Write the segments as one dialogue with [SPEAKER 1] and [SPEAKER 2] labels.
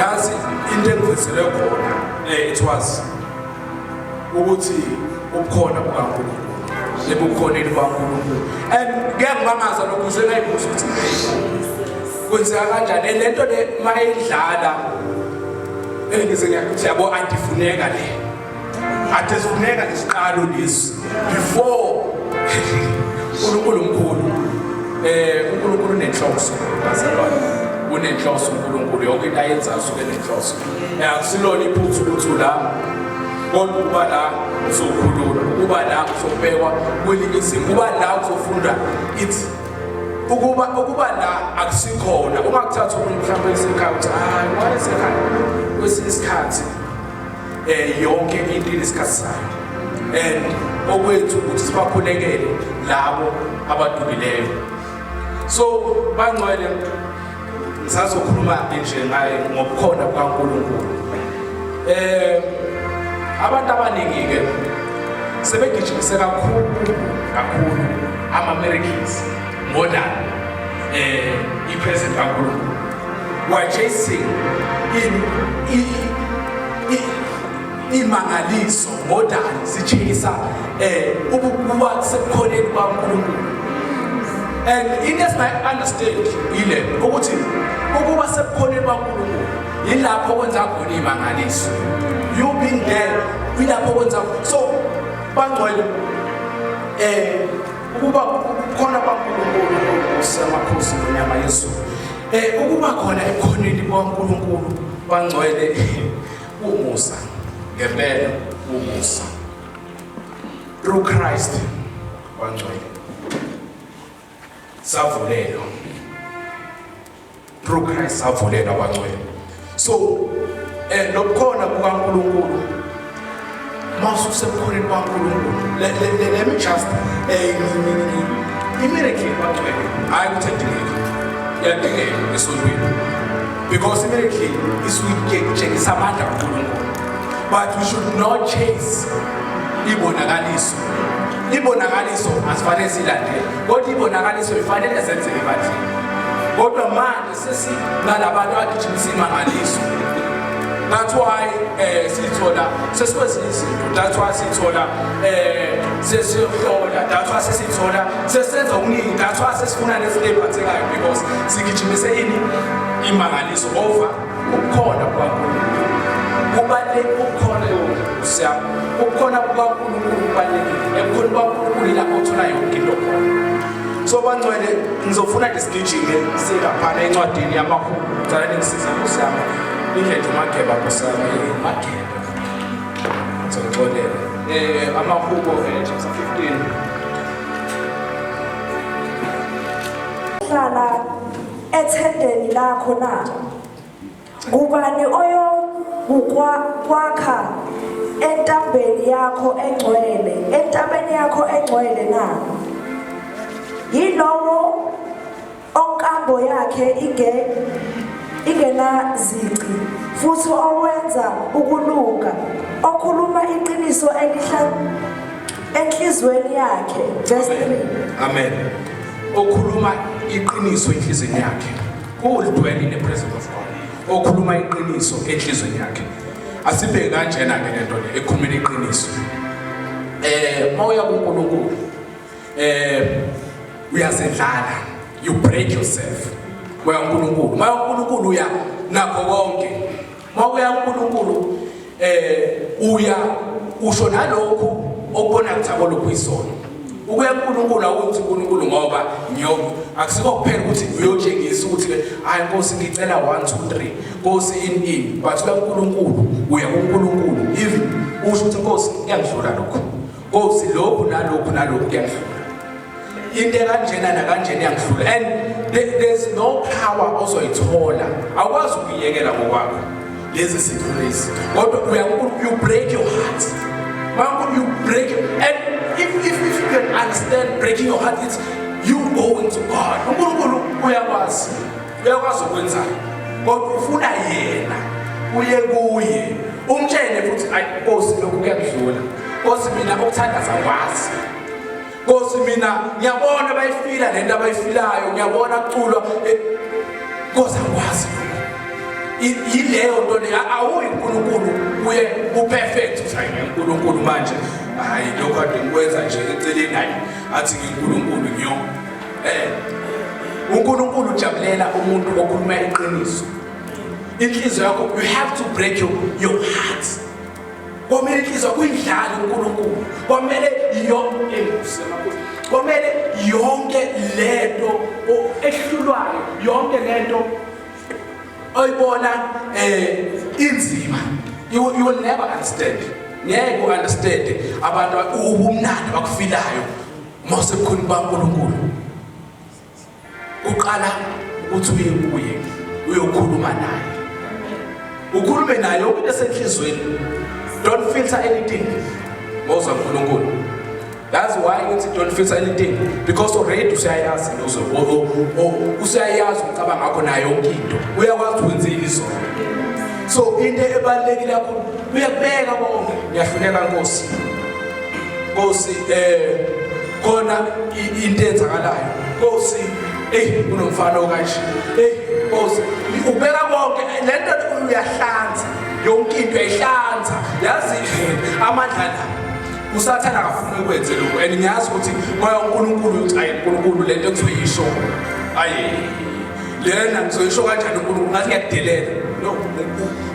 [SPEAKER 1] Yazi into engivezelwe khona, it was ukuthi ubukhona bukaNkulunkulu, ebukhoneni bukaNkulunkulu, and kuyangimangaza lokhu, sengayibuza ukuthi kwenzeka kanjani le nto le mayidlala. Ngize ngiyakuthi yabo, andifuneka le, ade sifuneka lesiqalo lesi before uNkulunkulu mkhulu. UNkulunkulu unenhloso, bazalwane, unenhloso uNkulunkulu. Yonke into ayenzayo usuke nenhloso. Akusilona iphutha ukuthi ula, kodwa ukuba la uzokhululwa, ukuba la uzobekwa kwelinye izinga, ukuba la uzofunda. It's ukuba la akusikhona ungakuthatha umuntu mhlawumbe esekhaya ukuthi hayi, wayesekhaya kwesinye isikhathi. Yonke into inesikhathi sayo, and okwethu ukuthi sibakhulekele labo abadukileyo. So bangcwele, ngisazokhuluma nje ngaye ngobukhona bukaNkulunkulu. Abantu abaningi ke sebegijimise kakhulu kakhulu ama miracles more than i-presence kaNkulunkulu. We are chasing in imangaliso more than si-chase ukuba sekukhoneni kwaNkulunkulu. And into esingayi-understand ile ukuthi ukuba sebukhoneni baNkulunkulu yilapho kwenza khona imangaliso. You being there, yilapho kwenza. So bangcwele, ukuba khona kwaNkulunkulu usemakhosi ngonyama yezulu, ukuba khona ebukhoneni bukaNkulunkulu, bangcwele, umusa ngempela, umusa through Christ. Bangcwele, savulelwa through Christ, savulelwa, bangcwele. So lobukhona bukaNkulunkulu, mawususebukhoneni bukaNkulunkulu, let me just i-miracle, bangcwele, hayi ukuthi edingeke, iyadingeka esontweni, because i-miracle isuke itshengisa amandla kaNkulunkulu, but we should not chase ibonakaliso. Ibonakaliso asifanele silandele, kodwa ibonakaliso ifanele zenzeke ebandleni. Kodwa manje sesinalabantu abagijimisa imangaliso. That's why sithola sesikwezinye izinto, that's why sithola sesiyohlola, that's why sesithola sesenza okuningi, that's why sesifuna nezinto ey'phathekayo, because sigijimise ini? Imangaliso over ubukhona bukaNkulunkulu. Kubaluleke ubukhona siyami, ubukhona bukaNkulunkulu kubalulekile. Ebukhona bukaNkulunkulu ilapho uthola yonke into khona. So bangcwele, ngizofuna nje sigijime silaphana encwadini yamaHubo. Ngicela ningisize, nkosi yami, indlela uMageba, nkosi yami, uMageba, ngizongixolela. AmaHubo, chapter 15.
[SPEAKER 2] Hlala ethendeni lakho na? Ngubani oyokwakha entabeni yakho engcwele, entabeni yakho engcwele na? Yilowo onkambo yakhe ingenazici futhi owenza ukulunga, okhuluma iqiniso elihla enhliziyweni yakhe. Verse 3.
[SPEAKER 1] Amen. Okhuluma iqiniso enhliziyweni yakhe. Who will dwell in the presence of God? Okhuluma iqiniso enhliziyweni yakhe. Asibheke kanjena ke lento le ekhulumeni iqiniso. Mawuya kuNkulunkulu, uyazendlala, you break yourself. Moya uNkulunkulu, moya uNkulunkulu uya nakho konke. Mawuya uNkulunkulu, uya usho nalokhu okubona ukuthi akolokhu isono. Ukuya kuNkulunkulu awuthi uNkulunkulu ngoba ngiyo, akusiko kuphela ukuthi uyotshengisa ukuthi ke, hayi Nkosi, ngicela 1 2 3, Nkosi, in in but kuya kuNkulunkulu, uya kuNkulunkulu even usho ukuthi, "Nkosi, kuyangidlula lokhu, Nkosi, lokhu nalokhu nalokhu kuyangidlula, into ekanjena nakanjena iyangidlula." And there's no power ozoyithola, awukwazi ukuyiyekela ngokwakho lezi zinto lezi, kodwa uya kuNkulunkulu, you break your heart. Mangu you break, and if you can understand breaking your heart, it's you going to God. UNkulunkulu uyakwazi, uyakwazi ukwenzani, kodwa ufuna yena uye kuye, umtshele futhi, "Ayi Nkosi, lokhu kuyakudlula. Nkosi, mina ukuthandaza ngikwazi. Nkosi, mina ngiyabona bayifila lento abayifilayo, ngiyabona kuculwa, Nkosi, angikwazi lokhu." Yileyo nto le, awuyi uNkulunkulu uye uperfect, uthi hayi uNkulunkulu manje, hayi lokho ade ngikwenza nje eceleni, hayi athi ngiNkulunkulu ngiyo. uNkulunkulu ujabulela umuntu okhuluma iqiniso. Inhliziyo yakho, you have to break your heart. Kwamele inhliziyo kuyidlale uNkulunkulu, kwamele yo kwamele yonke lento ehlulwayo, yonke lento oyibona inzima, you will never understand. Ngeke uunderstand abantu ubumnandi bakufilayo mawusebukhoni baNkulunkulu. Uqala ukuthi uye kuye uyokhuluma naye, ukhulume naye yonke into esenhlizweni. Don't filter anything mawuza uNkulunkulu. That's why ngithi don't filter anything, because already useyayazi into useyayazi umcabango wakho nayo yonke into, uyakwazi ukwenzile izolo. So into ebalulekile kakhulu, uyakubeka konke, ngiyahluleka Nkosi, Nkosi khona into enzakalayo Nkosi, hey kunomfana okanje, hey Nkosi, ubeka konke lento, uyahlanza yonke into, uyayihlanza. Yazi amandla la usathana akafuni ukwenze lokho, and ngiyazi ukuthi moya uNkulunkulu uthi ayi uNkulunkulu lento engizoyisho, ayi lena ngizoyisho kanjani uNkulunkulu, ngathi ngiyakudelela. No,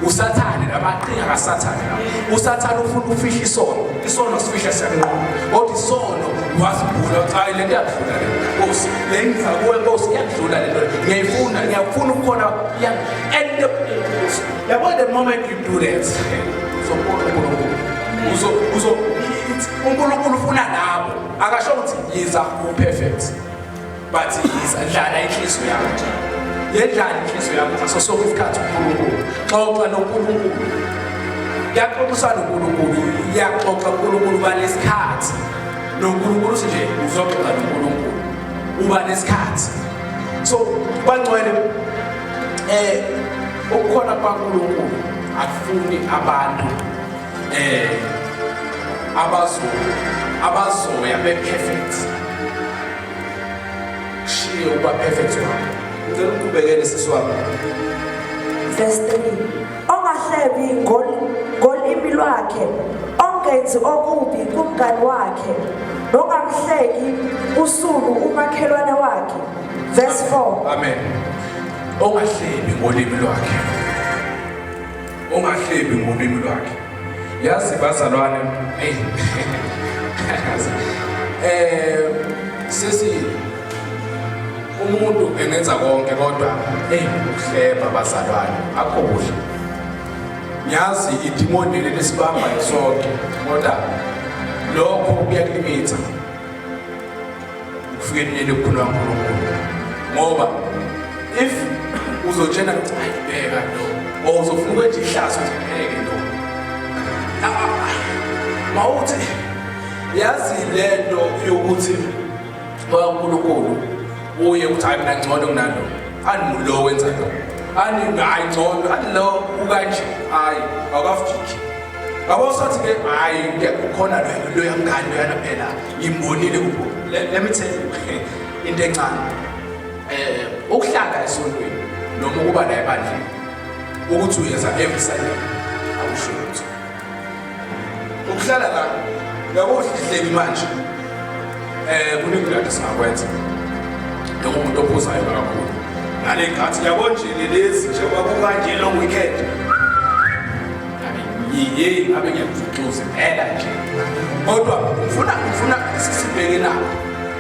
[SPEAKER 1] usathane lamaqhinga kasathane lawo. Usathane ufuna ufihla isono, isono sifihla siyanqoba, kodwa isono wasibhula uthi hayi lento iyakudlula le Nkosi, le ngiza kuwe Nkosi iyakudlula lento, ngiyayifuna, ngiyafuna ukukhona. And yabo, the moment you do that, uzobona uNkulunkulu, uzo uzo uNkulunkulu ufuna labo. Akasho ukuthi yiza uperfect, but yiza dlala inhliziyo yakho, yendlala inhliziyo yakho ngaso sonke isikhathi. uNkulunkulu, xoxa noNkulunkulu, kuyaxoxisana uNkulunkulu, iyaxoxa uNkulunkulu, uba nesikhathi noNkulunkulu, uthi nje uzoxoxa noNkulunkulu, uba nesikhathi. So bangcwele, ukukhona kwaNkulunkulu akufuni abantu abazoya be perfect. Shiye uba perfect wakho. Ngicela uqhubekele sisi wami.
[SPEAKER 2] Verse 3, ongahlebi ngolimi lwakhe, ongenzi okubi kumngani wakhe, nongamhleki usulu umakhelwane wakhe. Verse 4.
[SPEAKER 1] Amen. Ongahlebi ngolimi lwakhe, ongahlebi ngolimi lwakhe. Yazi bazalwane, hey, sisi, umuntu engenza konke kodwa hey, ukuhleba bazalwane akho kuhle. Ngiyazi idimoni leli sibambayo sonke, kodwa lokho kuyakulimitha ukufikeni leli kukhuluma uNkulunkulu, ngoba if uzotshena ukuthi hayi bheka lo, or uzofuna ukwenza ihlazo ukuthi ngeke lo, mawuthi yazi lento yokuthi moya uNkulunkulu uye uthi hayi mina ngcono kunalo, ani lo wenza lo, ani hayi ngcono, ani lo ukanje, hayi awukafiki. Yabo, sathi ke hayi kukhona lo yamngani loyana phela ngimbonile kubo. Let me tell you into encane, ukuhlala esontweni noma ukuba la ebandleni, ukuthi uyeza every Sunday, akusho lutho. Ukuhlala la, yabo, uhleli manje, kuningi kade singakwenza njengomuntu ophuzayo kakhulu ngale nkathi, yabo nje lelezi nje kwakukanje long weekend, yeyi ngabe ngiyakufuxuza impela nje, kodwa ngifuna sisibheke nakho.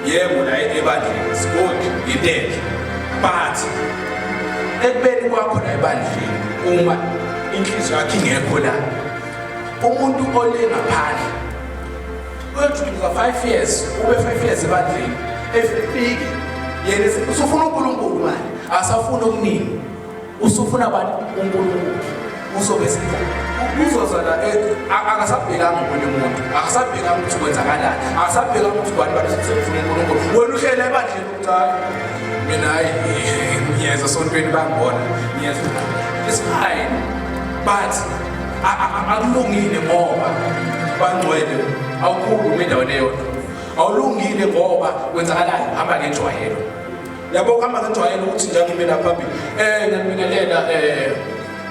[SPEAKER 1] Yebo, la ebandleni it's good, into enhle, but ekubeni kwakho la ebandleni, uma inhliziyo yakho ingekho la, umuntu ole ngaphandle uyojuliza 5 years, ube 5 years ebandleni, efike yena usufuna uNkulunkulu manje, asafuna okuningi, usufuna abantu uNkulunkulu, uzobe uzoza la, akasabhekanga omunye umuntu, akasabhekanga ukuthi kwenzakalani, akasabhekanga ukuthi ubani bani, sefuna uNkulunkulu. Wena uhlele ebandleni ukuthi hayi mina, hayi ngiyeza esontweni, bangibona ngiyeza, it's fine, but akulungile ngoba bangcwele awukhulumi endaweni eyodwa, awulungile ngoba kwenzakalani, hamba ngenjwayelo. Yabo, kuhamba ngenjwayelo ukuthi nje ngime lapha phambili, ngiyabingelela.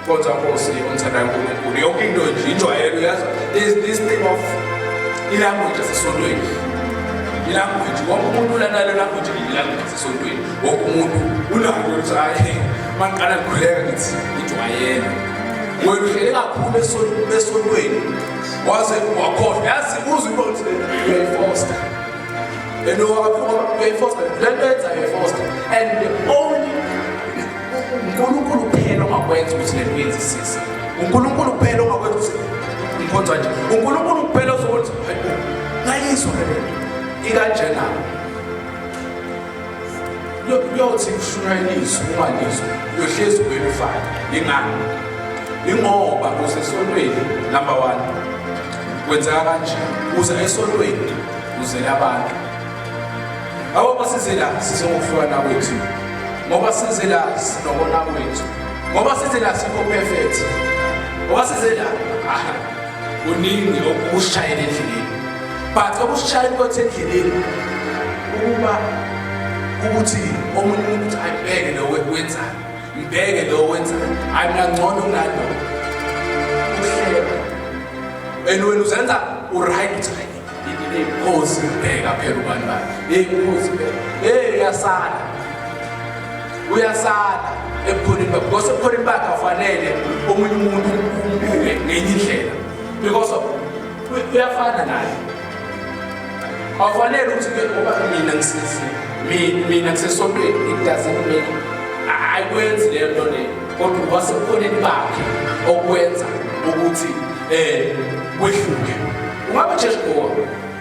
[SPEAKER 1] Kodwa Nkosi ongithandayo uNkulunkulu, yonke into nje injwayelo, yazi, there's this thing of ilanguage yasesontweni, ilanguage, wonke umuntu unalo language, ilanguage yasesontweni, wonke umuntu unalo ukuthi hayi, mangiqala ngikhuleka ngithi injwayelo. Wena uhlele kakhulu esontweni waze wakhohlwa, yazi, uzwe ukuthi uyayifosta and uyayifosta le nto yenzayo, uyayifosta, and the only uNkulunkulu kuphela ongakwenza ukuthi lento uyenzisise, uNkulunkulu kuphela ongakwenza ukuthi ngikhonza nje, uNkulunkulu kuphela ozokuthi hayibo, ngayizwa le nto ikanjena. Kuyothi kushunyayelizwe ungalizwa, uyohlezi ubuyela ufane. Ingani? Ingoba usesontweni. Number one, kwenzeka kanje, uza esontweni uzele abantu abo basize la, size ngokuhlukana kwethu, ngoba size la sinokona kwethu, ngoba size la sikho perfect, ngoba size la ah, kuningi okushayela endleleni, but okushayela kwethu endleleni ukuba ukuthi omunye umuntu uthi ayibheke lo wenzani, ngibheke lo wenzani, hayi mina ngcono kunalo, ukuhleka, and wena uzenza uright, uthi hayi inkosi bheka phela ubani bani, hey inkosi bheka, hey uyasala, uyasala ebukhoneni bakhe, because ebukhoneni bakhe afanele omunye umuntu umbuke ngenye indlela because uyafana naye. Awufanele ukuthi ke ngoba mina ngisisi mina ngisesontweni, it doesn't mean, ayikwenzi leyo nto leyo, kodwa wasebukhoneni bakhe okwenza ukuthi kwehluke. Ungabe church goer,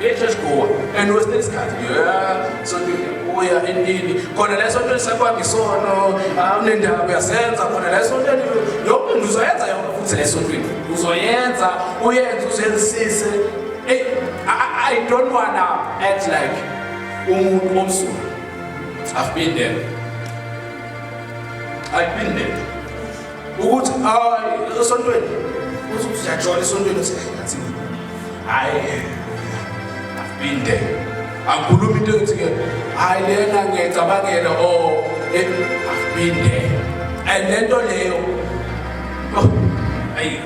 [SPEAKER 1] ye-church goer, and wesinye isikhathi yeah sontweni uya entini khona la esontweni sakwami isono awunendaba, uyasenza khona la esontweni yonke into uzoyenza yonke, futhi la esontweni uzoyenza, uyenze uzenzisise. Hey, I don't wanna act like umuntu omsulwa. I've been there, I've been there, ukuthi hayi esontweni uthi uyajola esontweni, uthi ngathi hayi, I've been there. Angikhulumi into ethi ke hayi lena ngiyayicabangela or I've been there, and lento leyo, oh, ayi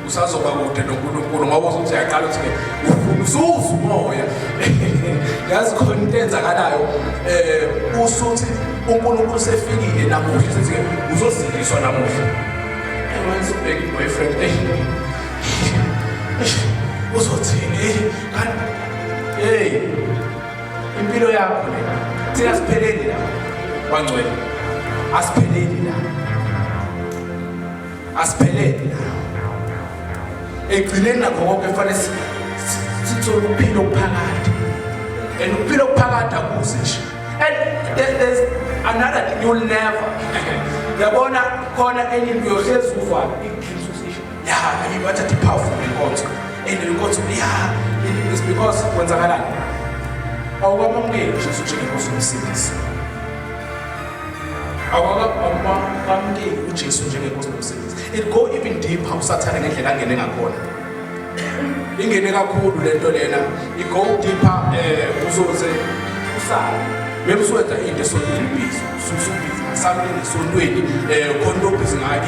[SPEAKER 1] usazoba kude noNkulunkulu ngoba uzothi uyaqala uthi ke ufuna usuza umoya, yazi khona into enzakalayo, usuthi uNkulunkulu sefikile namuhla, sithi ke uzosindiswa namuhla, wenza ubheka i-boyfriend, uzothini kanti, hey, impilo yakho le. Thina sipheleli la kwangcwele, asipheleli la, asipheleli la. Ekugcineni nakho konke kufanele sithole ukuphila okuphakade, and ukuphila okuphakade akuze nje. And there's another thing you'll never yabona khona enye into, uyohlezi uva ya bathatha i-powerful lenkonzo and lenkonzo ya is because kwenzakalani, awukwamamukeli uJesu njengenkosi nomsindisi, awukwamukeli uJesu njengenkosi nomsindisi. It go even deeper, usathane ngendlela angene ngakhona, ingene kakhulu lento lena, i-go deeper, uzoze usale maybe usuwenza into esontweni, busy, usubusy something esontweni, khona into obusy ngayo,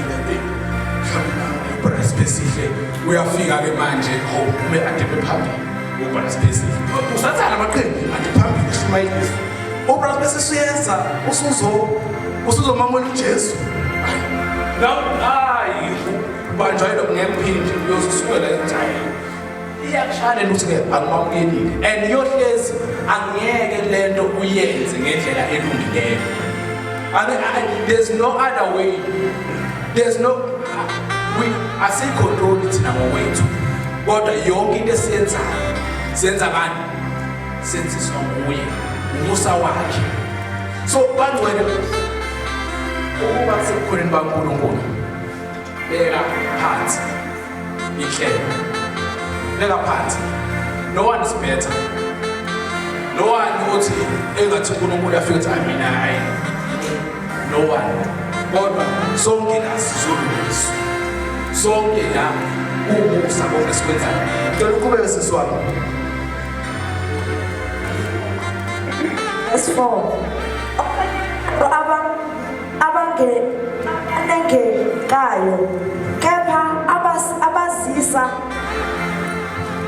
[SPEAKER 1] mhlawumbe Siphesihle uyafika ke manje, hawu, ume adebe phambili ubra Siphesihle, usathana amaqembu ade phambili eshumayelisa ubra bese suyeza usuzomamela uJesu. Hayi now, hayi, ubanjwa yilo, ngeke uphinde uyozusukela ethi iyakushaya lento ukuthi-ke angimamukelile, and iyohlezi angeke lento uyenze ngendlela elungileyo. There's no other way, there's no we asiyicontroli thina ngokwethu, kodwa yonke into esiyenzayo siyenza ngani? Senziswa nguye, umusa wakhe. So bangcwele, ukuba sebukhoneni baNkulunkulu, beka phansi inhlelo, beka phansi. No one is better, no one uthi engathi uNkulunkulu afike uthi hayi mina, hayi, no one, kodwa sonke la sizolungiswa, sonke la kuwumusa konke esikwenzayo. Ngicela uqhubeke, sisi wami.
[SPEAKER 2] Verse 4. Aba abange abanenge kayo, kepha abazisa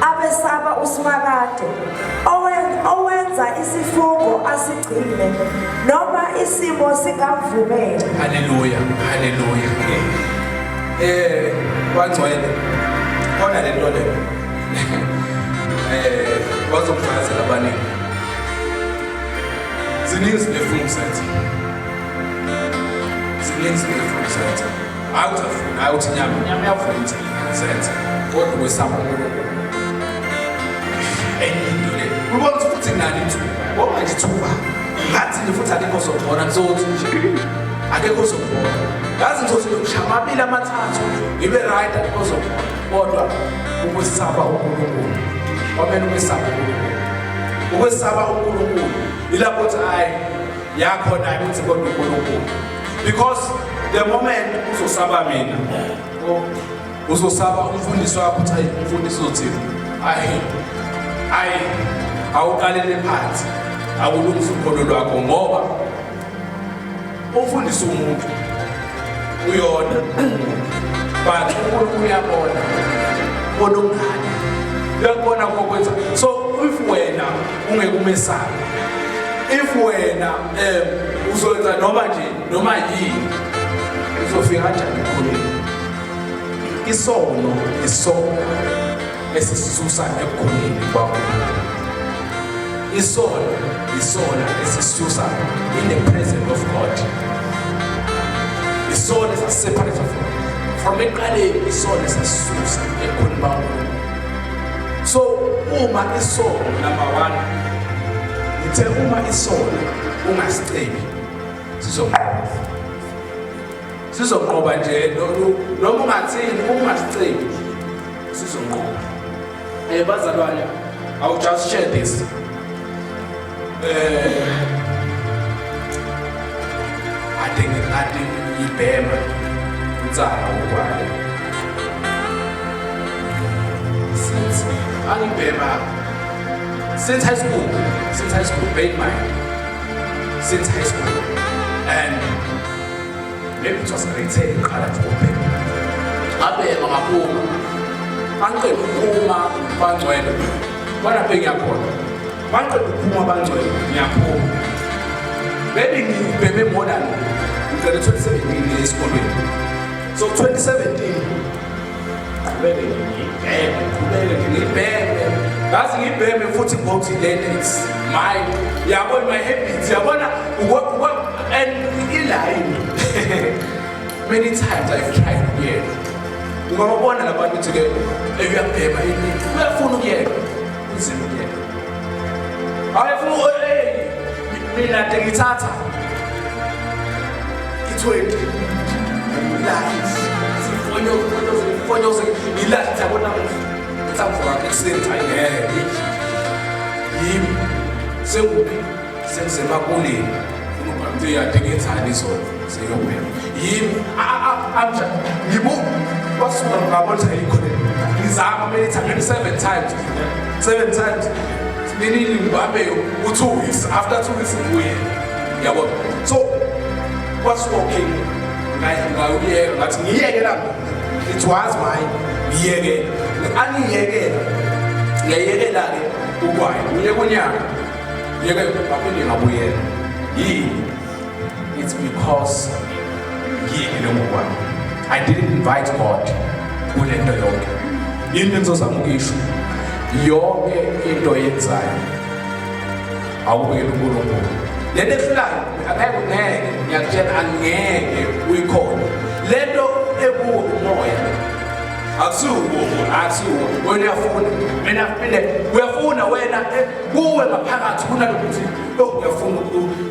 [SPEAKER 2] abesaba uSimakade, owenza isifungo asigcine, noma isimo singamvumeli.
[SPEAKER 1] Haleluya, haleluya. Bangcwele, khona le nto leyo. Bazokufakazela abaningi. Ziningi izinto efuna ukuzenza. Ziningi izinto efuna ukuzenza. Hayi ukuthi afuna, hayi ukuthi inyama, inyama iyavuma ukuthi zenze. Kodwa ukwesaba uNkulunkulu. Enye into le. Ubona ukuthi futhi nginalo ithuba. Ngoba nje ithuba. Ngathi nje futhi akekho ozongibona, ngizothi nje. Akekho ozongibona. Ngazi ngizothi ngiyokushaya amabili amathathu, ngibe right, akekho ozongibona. Kodwa ukwesaba uNkulunkulu. Kwamele ukwesaba uNkulunkulu. Ukwesaba uNkulunkulu. Ilapho uthi hayi yakhona ukuthi kodwa uNkulunkulu. Because the moment uzosaba mina, uzosaba umfundisi wakho uthi hayi umfundisi uzothini? Hayi. Hayi, awuqalele phansi. Akulungisa ukholo lwakho ngoba umfundisi umuntu uyona, but uNkulunkulu uyabona, ubona umngane, uyakubona kokwenza. So if wena ungeke umesabe, if wena uzoyenza noma nje noma yini, uzofika kanjani ekhuleni? Isono isono esisusa ekukhuleni kwakho. Isono isona esisusa in the presence of God. Isono esasiseparate from eqaleni, isono esasusa ekukhuleni bakho. So uma isono, number 1, ngithe uma isono ungasicebi, sizonqoba. Sizonqoba nje noma ungathini, ungasicebi, sizonqoba. Bazalwane, I will just share this. Ade ngibhema insangu ugwayi. Since angibhema since high school, since high school, bear in mind, since high school, and maybe it was grade 10 ngiqala nje ukubhema. Ngabhema ngaphuma, angiqeda ukuphuma bangcwele, khona ngiyakhona. Mangiqeda ukuphuma bangcwele, ngiyaphuma. Maybe ngibheme more than ngiqede 2017 esikolweni. So 2017 qhubeke ngibheme, qhubeke ngibheme. Ngazi ngibheme futhi ngokuthi lento it's my, yabona my habits, yabona and iline. Many times I've tried ukuyeka. Ungababona labantu ukuthi ke uyabhema iningi, uyafuna ukuyeka, kunzima ukuyeka. Awufuna mina nje ngithatha i-20 ilahle sifonyo ilahle, yabona ngithamvuka ekuseni, hayi ngeke yimi senguphi, sengisemakuleni unobhamthi yade ngenzani izolo seyobhema yimi amja ngibu basuka ngabona ukuthi ayikho le ngizama many times, maybe 7 times, 7 times nini ngibambe u2 weeks, after 2 weeks ngibuye, yabo. So kwasuka okay ngayuyeka, ngathi ngiyeke la, it was mine, ngiyeke angiyekela, ngiyekela ke ugwayi ngiyeke unyaka, ngiyeke ngaphinde ngabuyela. Yini? It's because ngiyekele ngokwami. I didn't invite God kule nto yonke. Into engizozama ukuyisho, yonke into oyenzayo awubukeli uNkulunkulu. Lento ehlulayo angeke, ngeke ngiyakutshela, angeke uyikhona lento ekuwo umoya. Akusiwo, akusiwo wena uyafuna, mina phinde uyafuna wena, kuwe ngaphakathi kunalokuthi oh ngiyafuna,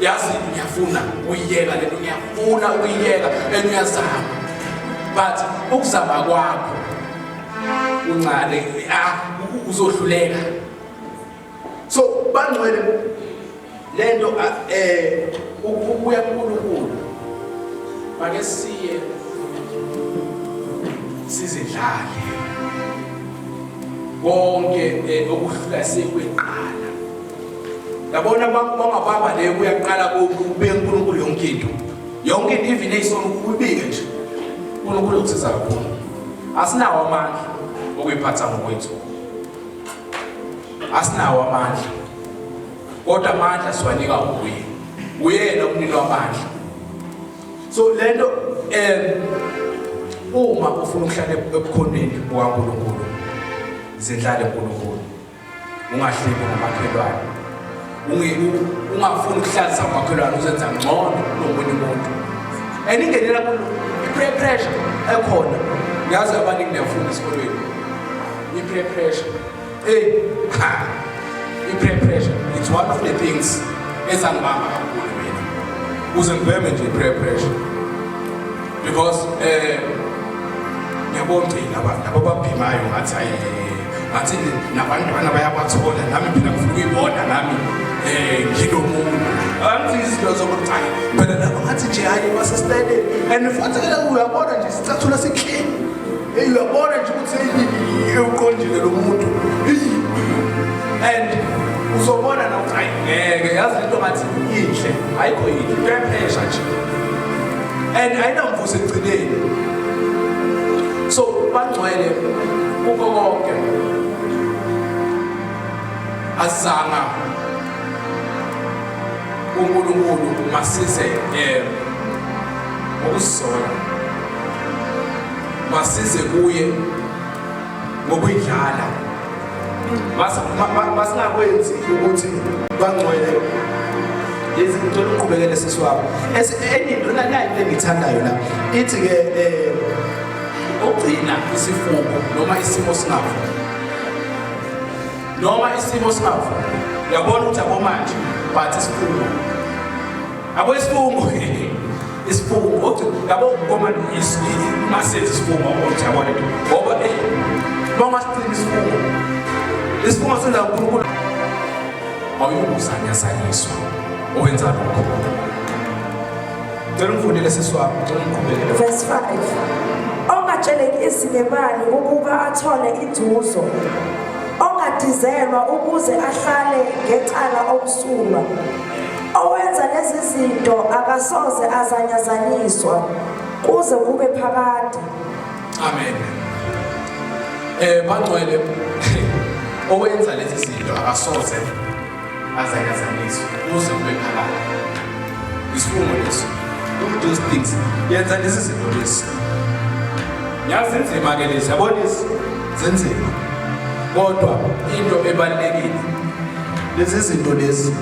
[SPEAKER 1] yazi ngiyafuna uyiyeka lento, ngiyafuna uyiyeka, and uyazama, but ukuzama kwakho uncane, uzohluleka. So bangcwele, lento ukubuya kuNkulunkulu, make siye sizidlale konke okuhlula sekweqala. Yabona bangabamba le kuyaqala kube uNkulunkulu yonke into, yonke into, even eyisono ukubike nje. uNkulunkulu ukusiza kakhulu. Asinawo amandla okuyiphatha ngokwethu, asinawo amandla, kodwa amandla siwanika uye, uyena umnini wamandla. So lento uma ufuna ukuhlala ebukhoneni bukaNkulunkulu, zindlale uNkulunkulu, ungahlebi ngomakhelwane, ungafuni ukuhlalisa umakhelwane uzenza ngcono kunomunye umuntu. And ingenela i-peer pressure ekhona, ngiyazi abaningi niyafunda esikolweni, i-peer pressure, hey ha, i-peer pressure, it's one of the things ezangibamba kakhulu mina ukuze ngibheme nje i-peer pressure, because ngiyabona ukuthi laba laba babhimayo ngathi hayi, ngathi nabantwana bayabathola, nami phela ngifuna ukuyibona nami nginomuntu. Angithi izinto zokuthi hayi phela laba ngathi nje hayi basesitayeleni, and futhi ke uyabona nje isicathulo si-clean, hey, uyabona nje ukuthi hey uqondile lo muntu, and uzobona na ukuthi hayi ngeke yazi into ngathi inhle, ayikho yinhle, peer pressure nje, and ayinamvuzo ekugcineni. So bangcwele, kukho konke asanga uNkulunkulu, masize ngokuzisola, masize kuye ngokuyidlala, masingakwenzi ukuthi bangcwele lezi. Ngicela uqhubekele sisi wami. Enye into nayi into engithandayo la, ithi ke ogcina isifungo noma isimo singavumi, noma isimo singavumi, uyabona ukuthi abo manje, but isifungo, yabo, isifungo, isifungo othi yabo koma masenze isifungo othi yabona into, ngoba uma ungasigcina isifungo, isifungo senza uNkulunkulu awuyukuzanyazanyiswa owenza lokho. Cela ungifundele sisi wami, cela ungiqhubekele.
[SPEAKER 2] Verse 5. Ongatshelekisi ngemali ukuba athole inzuzo, ongadizelwa ukuze ahlale ngecala omsulwa. Owenza lezi zinto akasoze azanyazanyiswa kuze kube phakade.
[SPEAKER 1] Amen. Bangcwele, owenza lezi zinto akasoze azanyazanyiswa kuze kube phakade. Isifungo leso. Do those things. Yenza lezi zinto lezi. Yazi inzima ke lezi, yabona lezi zinzima. Kodwa into ebalulekile, lezi zinto lezi,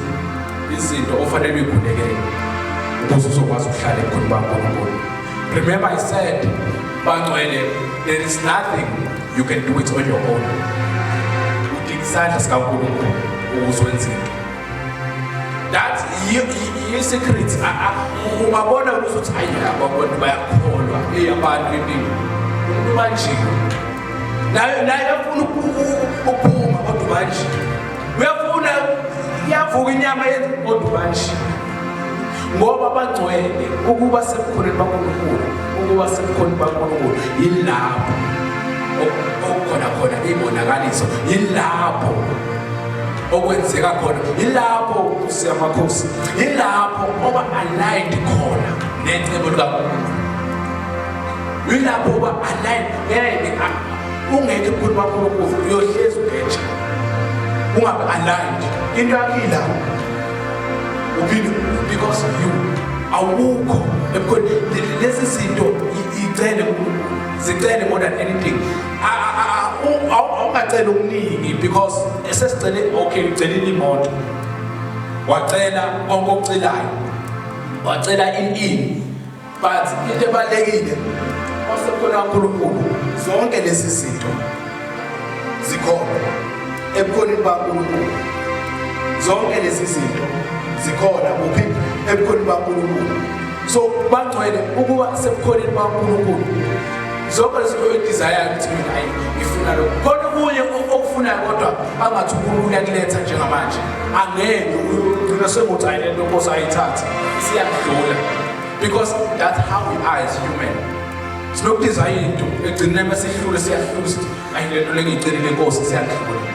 [SPEAKER 1] izinto ofanele uyikhulekele ukuze uzokwazi ukuhlala ebukhoni baNkulunkulu. Remember I said, bangcwele, there is nothing you can do it on your own. Udinga isandla sikaNkulunkulu ukuze wenze into. That yi-secret. Ungabona ukuthi hayi abantu bayakholwa, hey abantu impilo. Umuntu banjiwe. Naye naye uyafuna ukuphuma kodwa ubanjiwe. Uyafuna, iyavuka inyama yethu kodwa ubanjiwe. Ngoba abangcwele, ukuba sebukhoneni baNkulunkulu, ukuba sebukhoneni baNkulunkulu yilapho okukhona khona ibonakaliso, yilapho okwenzeka khona, yilapho siyamakhosi, yilapho oba aligned khona necebo likaNkulunkulu, yilapho oba aligned. Ngeke ungekho ebukhoneni baNkulunkulu, uyohlezi ugeja ungabe aligned, into yakho ila uphinde because you awukho ebukhoneni. Lezi zinto icele kuNkulunkulu, zicele more than anything. Awungacela okuningi because esesicele, okay, ucelile imoto, wacela konke okucelayo, wacela in, but into ebalulekile wasekhona uNkulunkulu, zonke lezi zinto zikhona ebukhoneni baNkulunkulu, zonke lezi zinto zikhona kuphi? Ebukhoneni baNkulunkulu. So bangcwele, ukuba sebukhoneni baNkulunkulu, zonke lezi zinto oyi-desire ukuthi mina hayi ngifuna lokhu, khona okunye okufunayo kodwa angathi uNkulunkulu uyakuletha njengamanje, angeke, ugcina senguthi hayi lento Nkosi ayithathe, siyakudlula, because that's how we are as human. Sinoku-desire into, egcineni masihlule siyahlula, sithi ayi lento lengiyicelile Nkosi, siyakudlula.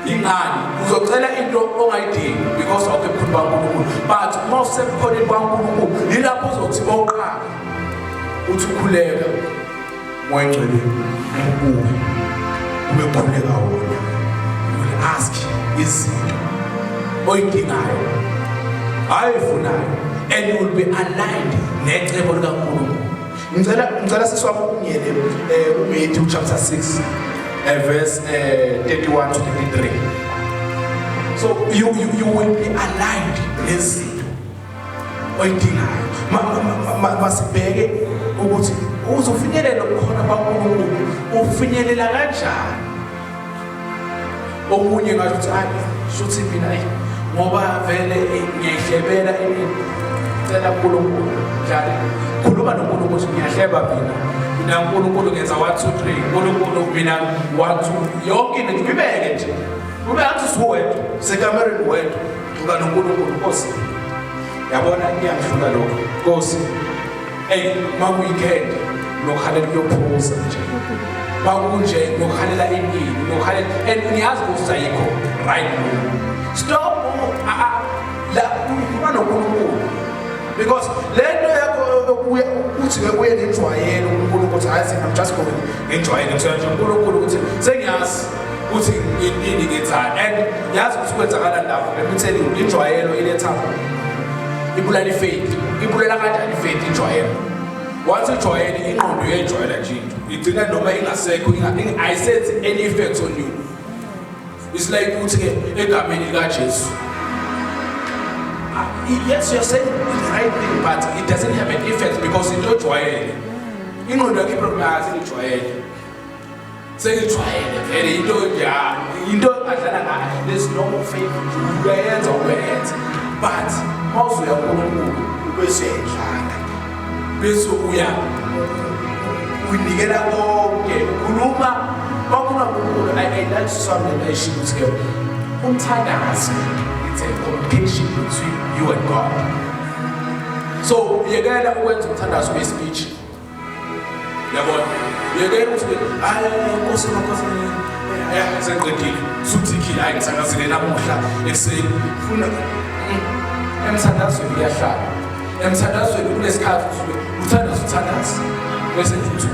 [SPEAKER 1] Ingani uzocela into ongayidingi? Because of ebukhulu baNkulunkulu. But uma usebukhoneni baNkulunkulu, yilapho uzothi mawuqala Uthi ukhuleka Moya Ngcwele ukubuke ube khuleka wona. You will ask izinto oyidingayo ayifunayo and you will be aligned necebo likaNkulunkulu.
[SPEAKER 3] Ngicela siswami ungiyele uMatthew
[SPEAKER 1] chapter 6 verse 31 to 33. So you will be aligned nezinto oyidingayo. Masibheke ukuthi uzofinyelela ukukhona kwaNkulunkulu ufinyelela kanjani. Omunye ngasho ukuthi hayi shuthi mina ngoba vele ngiyayihlebela ini, cela uNkulunkulu njalo khuluma noNkulunkulu ngiyahleba mina uNkulunkulu ngenza 1 2 3 uNkulunkulu mina 1 2 yonke into ngibeke nje ube ngathi usuwedwa sekamereni wedwa uba noNkulunkulu. Nkosi yabona iyangihlula lokho Nkosi, hey maku-weekend nokhalela ukuyophuza nje makunje nokhalela inini nokhalela and ngiyazi ukuthi ayikho right now. Stop la ukhuluma noNkulunkulu
[SPEAKER 3] because lento yakho yokuya uthi ke uye nenjwayelo uNkulunkulu ukuthi hayi I'm just going
[SPEAKER 1] ngenjwayelo ngithola nje uNkulunkulu ukuthi sengiyazi ukuthi ini ngenzani and yazi ukuthi kwenzakalani lapho. Let me tell you, injwayelo iletha ibulala ifaith. Ibulala kanjani ifaith injwayelo? Once ujwayele ingqondo iyayijwayela nje into igcina noma ingasekho ayisenzi any effect on you. It's like ukuthi ke egameni likaJesu, yes, you're saying the right thing, but it doesn't have an effect because into ojwayele ingqondo yakho iprogram sengijwayele sengijwayele vele into ya into engadlala ngayo. There's no more faith. Uyayenza but mawuzoya kuNkulunkulu
[SPEAKER 3] ubese uyayidlala
[SPEAKER 1] bese uya uyinikela konke ukhuluma mawukhuluma kuNkulunkulu. I like something ayishiwo ukuthi ke umthandazo, it's a communication between you and God. So yekela ukwenza umthandazo ube speech, yabona, yekela ukuthi hayi Nkosi Nkosi sengiqedile suthikhile hayi ngithandazile namuhla ekuseni funa emthandazweni kuyahlala emthandazweni kulesikhathi usuke uthandaza uthandaza bese nje uthi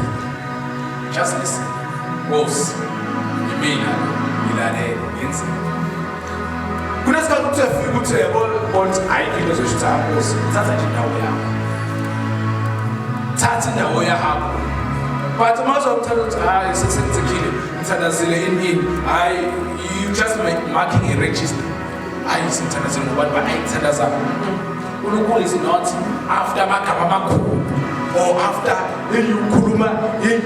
[SPEAKER 1] just listen Nkosi yimina ngilalele ngenzeni.
[SPEAKER 3] Kunesikhathi ukuthi uyafika ukuthi uyabona
[SPEAKER 1] ukuthi ayikho into ezosho ukuthi Nkosi thatha nje indawo yakho, thatha indawo yakho. But uma uzomthatha ukuthi hayi sesengithekile ngithandazile ini ini, hayi you just marking a register. Hayi singithandazile ngobani ba hayi ngithandaza. uNkulunkulu is not after amagama amakhulu or after ukhuluma in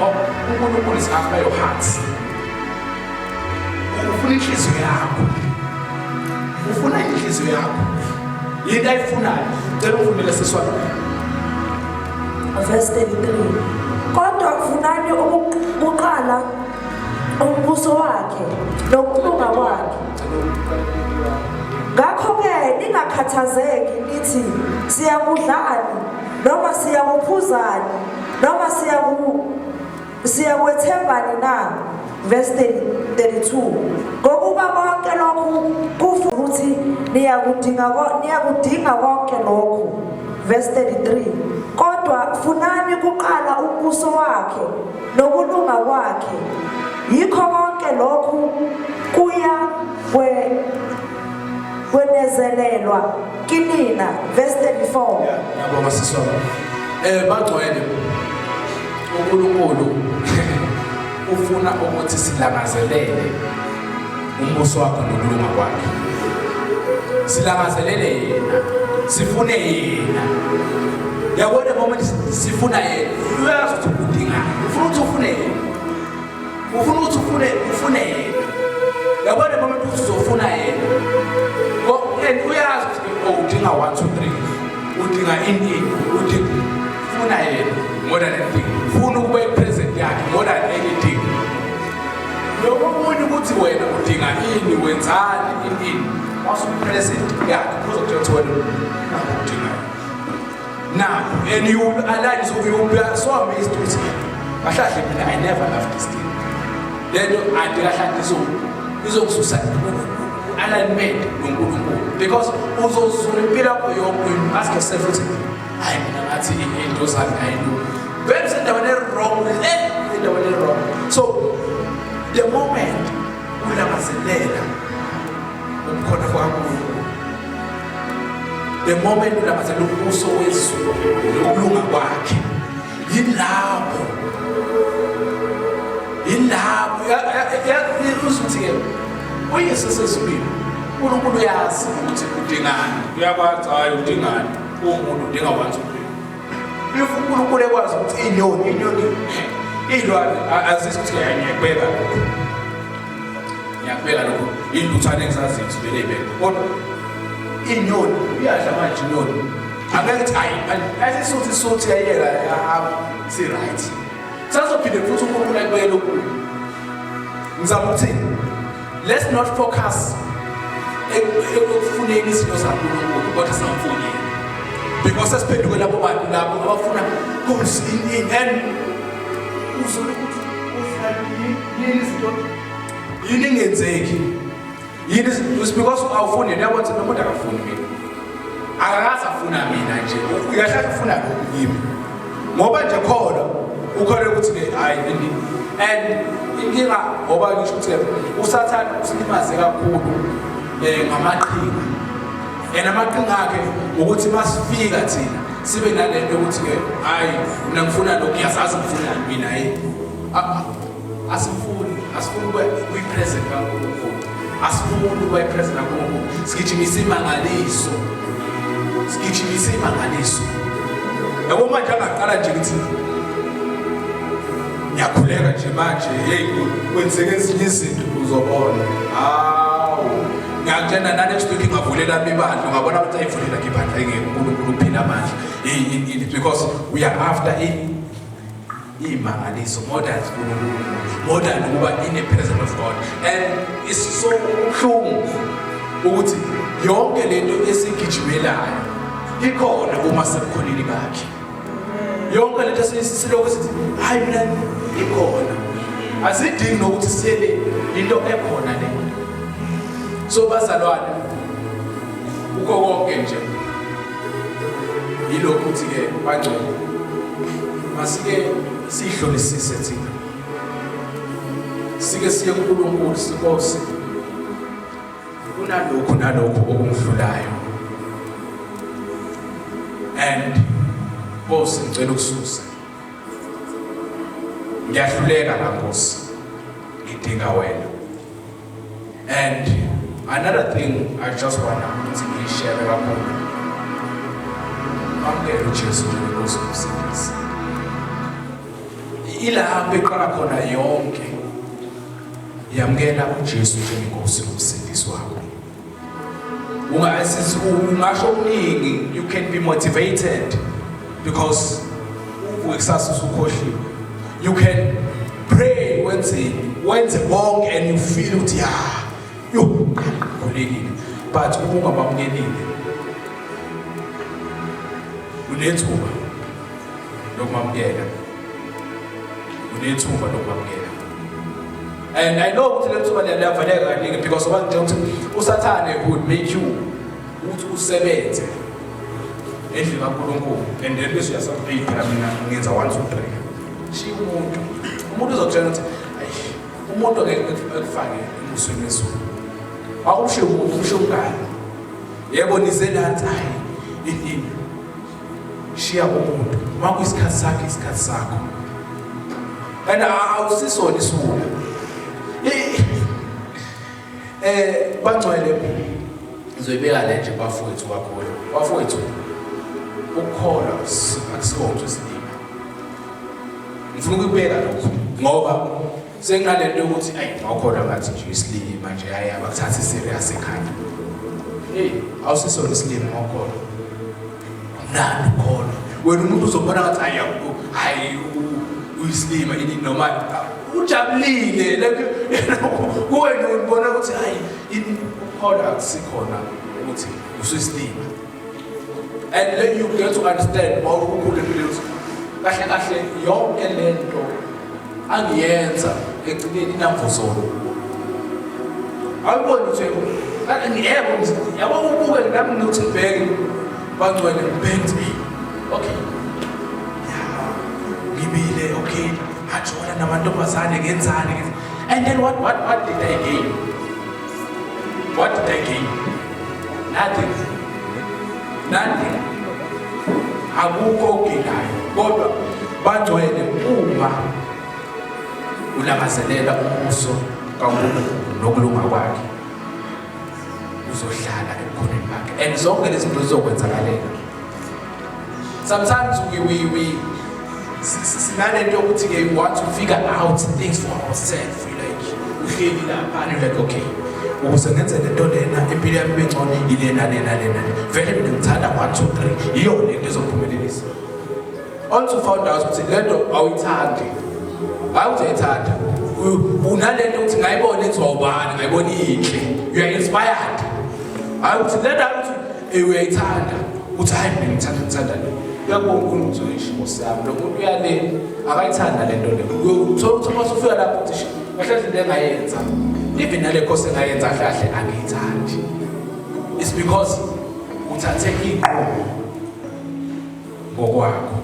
[SPEAKER 1] or uNkulunkulu is after your heart. Ufuna inhliziyo yakho, ufuna inhliziyo yakho, yinto ayifunayo. Cela ufundele siswana.
[SPEAKER 2] Verse 33, kodwa funani ukuqala umbuso wakhe nokulunga kwakhe, ngakho-ke ningakhathazeki nithi siyakudlani noma siyakuphuzani noma siyakwethembani na. Verse 32, ngokuba konke lokhu kufu ukuthi niyakudinga konke lokhu. Verse 33, kodwa funani kuqala umbuso wakhe nokulunga kwakhe, yikho konke lokhu kuya kwenezelelwa kinina. Verse 34.
[SPEAKER 1] Ngiyabonga siswami. Bagcwele uNkulunkulu ufuna ukuthi silangazelele umbuso wakhe nokulunga kwakhe, silangazelele yena, sifune yena. Yabona moment sifuna yena, uyazi ukuthi udingani, ufuna ukuthi ufune yena, ufuna ukuthi ufune yena. Yabona moment ukuthi uzofuna yena and uyazi ukuthi udinga 1 2 3, udinga ini, udinga funa yena more than anything, funa ukuba ipresent yakhe more than anything. Lokho okunye ukuthi wena udinga ini, wenzani ini, mawusupresent yakhe uzokutshela ukuthi wena nakho udingayo now and you will align. So you will be so amazed ukuthi kahle mina I never loved this thing, lento andikahlali izokususa align. In-alignment noNkulunkulu, because uzozula impilo yakho yonke. You ask yourself ukuthi, hayi, mina ngathi into zami ayilungi, vele usendaweni e-wrong le, endaweni e-wrong. So the moment ulangazelela ubukhona bukaNkulunkulu, the moment ulangazelela umbuso wezulu nokulunga kwakhe, yilapho uzuthi-ke uyise sezulwini uNkulunkulu uyazi ukuthi udingani, uyakwazi. Hayi, udingani umuntu? Udinga 1 2 3. If uNkulunkulu ekwazi ukuthi inyoni, iy'lwane azisi ukuthi hayi, ngiyakubeka lokhu, ngiyakubeka lokhu, iy'ntuthwane engizaziyo vele y'beka, kodwa iy'nyoni uyadla manje. Inyoni angeke ukuthi hayi, ayisuthi isuthi yayiyeka, yahamba, si-right. Sazophinde futhi uNkulunkulu akubekele okunye. Ngizama ukuthini? Let's not focus ekufuneni izinto zaNkulunkulu kodwa singamfuni yena, because sesiphenduke labo bantu labo abafuna in and uzole ukuthi yini izinto, yini ingenzeki, yini. It's because awufuni yena. Uyabona ukuthi nomuntu akafuni mina, akakaze afuna mina nje. Uyahlala ufuna lokhu kimi ngoba nje khona ukhona ukuthi-ke hhayi. And inkinga, ngoba ngisho ukuthi uSathane usilimaze kakhulu ngamaqhinga, and amaqhinga akhe ukuthi masifika thina sibe nalento yokuthi-ke hhayi, mina ngifuna lokhu, ngiyazazi ngifunani mina. Hey, asifuni, asifuni kuyi-presence kaNkulunkulu, asifuni ukuba i-presence kaNkulunkulu. Sigijimisa imangaliso, sigijimisa imangaliso. Yabo, manje angaqala nje ngithi ngiyakhuleka nje manje, hey, kwenzeka ezinye izinto, uzobona. Hawu, ngiyakutshela, na-next week ngingavulela ibandla, ungabona ukuthi ayivulela ke ibandla, engeke uNkulunkulu uphila amandla, because we are after iy'mangaliso more than uNkulunkulu, more than ukuba in the presence of God. And it's so buhlungu ukuthi yonke lento esigijimelayo ikhona uma sebukhoneni bakhe. Yonke lento silokhu sithi hayi, mina ikhona, asidingi nokuthi siyele into ekhona le. So bazalwane, kukho konke nje yilokhu ukuthi-ke bangcwele, masike siyihlolisise thina, sike siye kuNkulunkulu, sinkosi, kunalokhu nalokhu okungidlulayo, and Nkosi, ngicela ukususa, ngiyahluleka la, Nkosi, ngidinga wena. And another thing I just wanna ukuthi ngiyishare kakhulu, amukele uJesu njengenkosi nomsindisi. Ilapho eqala khona yonke. Yamukela uJesu njengenkosi nomsindisi wakho. Ungasho okuningi, you can be motivated because uvuke kusasa usukhohliwe. You can pray, wenze wenze konke, and you feel ukuthi ya, yo, khulekile, but uma ungamamukelile, unethuba lokumamukela, unethuba lokumamukela. And I know ukuthi le thuba liyavaleka kaningi, because obangitshela ukuthi uSathane would make you ukuthi usebenze endlini kaNkulunkulu and then bese uyasathi, hey, phela mina ngenza 1 2 3. Shiya umuntu, umuntu uzokutshela ukuthi ayi, umuntu angeke ekufake embusweni wezulu. Akumshiye umuntu, umshiye umngane. Yebo, nize lanti, hayi, ini. Shiya umuntu, uma kuyisikhathi sakhe, isikhathi sakho, and awusisona isiwula. Bangcwele, ngizoyibeka le nje, bafowethu kakhulu, bafowethu, ukukholwa akusikho isilima. Ngifuna ukubeka lokho ngoba senginalento yokuthi ayi, ngawukholwa ngathi nje isilima nje, hayi, abakuthatha serious ekhaya. Hey, awusisona isilima ngawukholwa, mnandi ukholwa. Wena umuntu uzobona ngathi hayi, hayi, uyisilima ini, noma ujabulile, like kuwena ubona ukuthi hayi, ukukholwa akusikhona ukuthi usuyisilima. And then you get to understand mawukhula empilweni ukuthi kahle kahle yonke lento angiyenza egcineni inamvuzolo. Awuboni ukuthi Yebo, yabo ubuke nami ngithi ngibheke bangcwele ngibheke. Okay. Ya, ngibile okay. Ngajola namantombazane ngenzani. And then what did I gain? What did I gain? Nothing. Nothing. Akukho okugainayo. Kodwa bangcwele uma ulangazelela umbuso kaNkulunkulu nokulunga kwakhe, uzohlala ebukhoneni bakhe and zonke lezi zinto zizokwenzakalela. Sometimes we sinalento yokuthi ke we want to figure out things for ourselves. We like uhleli lapha and you're like, okay, ukuze ngenze lento lena impilo yami ibe ngcono ilena lena lena, vele mina ngithanda 1 2 3, iyo lento ezophumelelisa. Once you found out ukuthi lento awuyithandi, hayi ukuthi uyayithanda, unalento ukuthi ngayibona enziwa ubani, ngayibona inhle, you are inspired, hayi ukuthi lento, hayi ukuthi uyayithanda, uthi hayi mina ngithanda le. Uyakubona uNkulunkulu ukuthi eish, Nkosi yami, lo muntu uyale akayithanda lento le. Uthola ukuthi uma usufika lapho uthi kahle kahle into engayenza, even nale course engayenza, kahle kahle angiyithandi. It's because uthathe inqubo ngokwakho.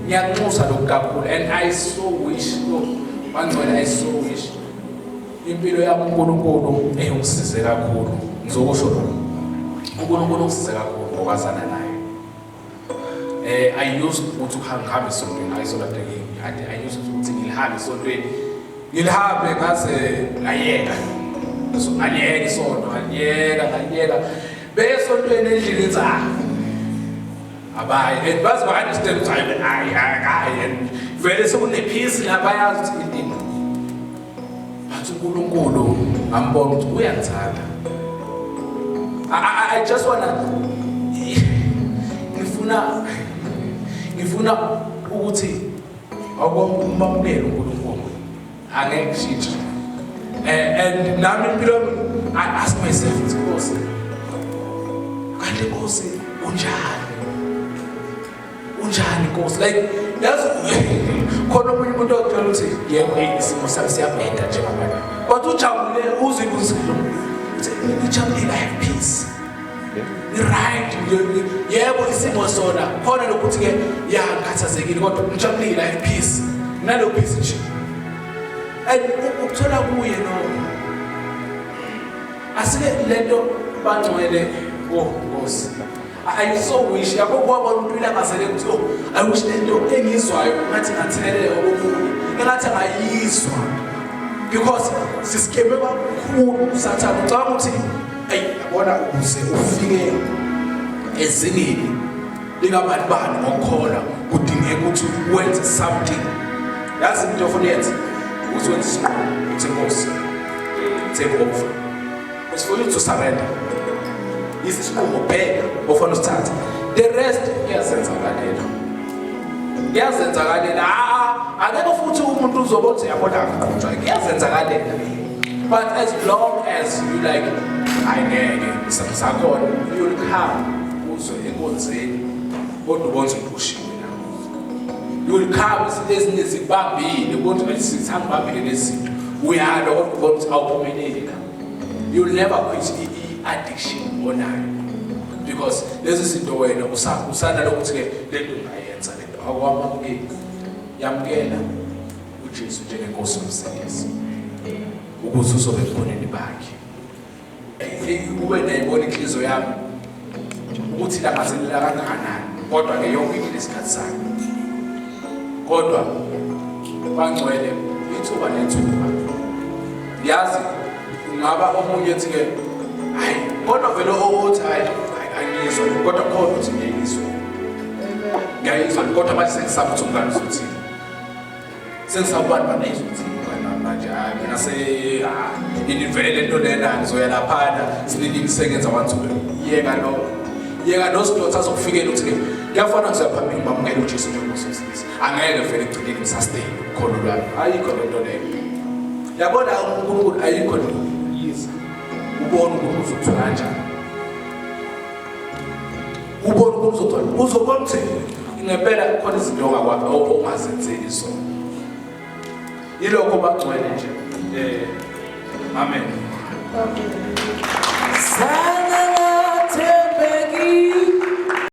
[SPEAKER 1] Ngiyakunxusa lokhu kakhulu and I so wish, oh, bangcwele, I so wish impilo yami uNkulunkulu eyongisize kakhulu. Ngizokusho lokhu, uNkulunkulu ungisize kakhulu ngokwazana naye. I used ukuthi ukuhamba esontweni, ayisona nto I used ukuthi ngilihambe esontweni, ngilihambe ngaze ngayeka. So ngaliyeka isonto, ngaliyeka, ngaliyeka besontweni endlini ngithi ah abayi and baze ba-understand ukuthi hayi hayi hayi and vele sekune-peace lapha, bayazi ukuthi ini. But uNkulunkulu ngambona ukuthi uyangithanda. I just wanna ngifuna ukuthi awumamukele uNkulunkulu, angeke kushintshe. And nami impilo yami, I ask myself ukuthi Nkosi, kanti Nkosi unjani, unjani Nkosi? Like yazi khona omunye umuntu okutshela ukuthi yebo, hey, isimo sami siyabheda njengamanje, but ujabule, uzibuze ukuthi ngijabulile, I have peace, right? Yebo, isimo sona khona lokuthi ke ya ngikhathazekile, kodwa ngijabulile, I have peace, nalo peace nje. And ukuthola kuye lokho asike lento bangcwele. Oh Nkosi, I so wish, yabo, kwabona umuntu ulangazelele ukuthi oh, I wish lento engizwayo ngathi ngatheleleka komunye, engathi angayizwa, because sisikeme kakhulu uSathane. Ucabanga ukuthi ayi yabona, ukuze ufike ezingeni likabani bani ngokukholwa kudingeka ukuthi wenze something. Yazi into ofuna uyenze ukuthi wenze isinqumo uthi Nkosi, take over. It's for you to surrender. Isinqumo bheka ofuna usithathe, the rest kuyazenzakalela, kuyazenzakalela. Ah, akekho futhi umuntu uzobe uthi yabona akuqhutshwa, kuyazenzakalela. But as long as you like ayingeke sakhona, you'll come uzwe enkonzeni kodwa ubona ukuthi uphushiwe la. You will come izinto ezinye zikubambile kodwa sithangibambile lezi zinto, uyalwa kodwa ubona ukuthi awuphumeleli la. You'll never quit i-addiction onayo because lezi zinto wena usana lokuthi-ke le nto ungayenza, le nto awukwamamukeli. Yamukela uJesu njengenkosi yomsindisi ukuze uzobe ebukhoneni bakhe. Kube nayibona inhliziyo yami ukuthi langazelela kangakanani, kodwa-ke yonke into inesikhathi sayo. Kodwa bangcwele, ithuba nethuba, yazi ungaba omunye ethi-ke hayi, kodwa vele othi hayi angiyizwa, kodwa khona ukuthi ngiyayizwa, ngiyayizwa, kodwa manje sengisaba ukuthi umngane uzothini, sengisaba ubani bani ezothini manje. Hayi mina se ini vele lento lena ngizoya laphana sinini sengenza 1 2. Yeka lo, yeka lo sidotha azokufikela ukuthi-ke kuyafana ngizoya phambili ngibamukele uJesu njengoNkosi yomsindisi, angeke vele ekugcineni ngisustain ukholo lwami. Ayikho lento leyo, yabona uNkulunkulu ayikho nto. Yiza ubone ukuthi uzothola kanjani, ubone ukuthi uzothola, uzobona ukuthi ngempela khona izinto ongazenzeli zona. Yilokho bangcwele nje. Amen.
[SPEAKER 2] Amen.
[SPEAKER 4] Zange ngathembekile.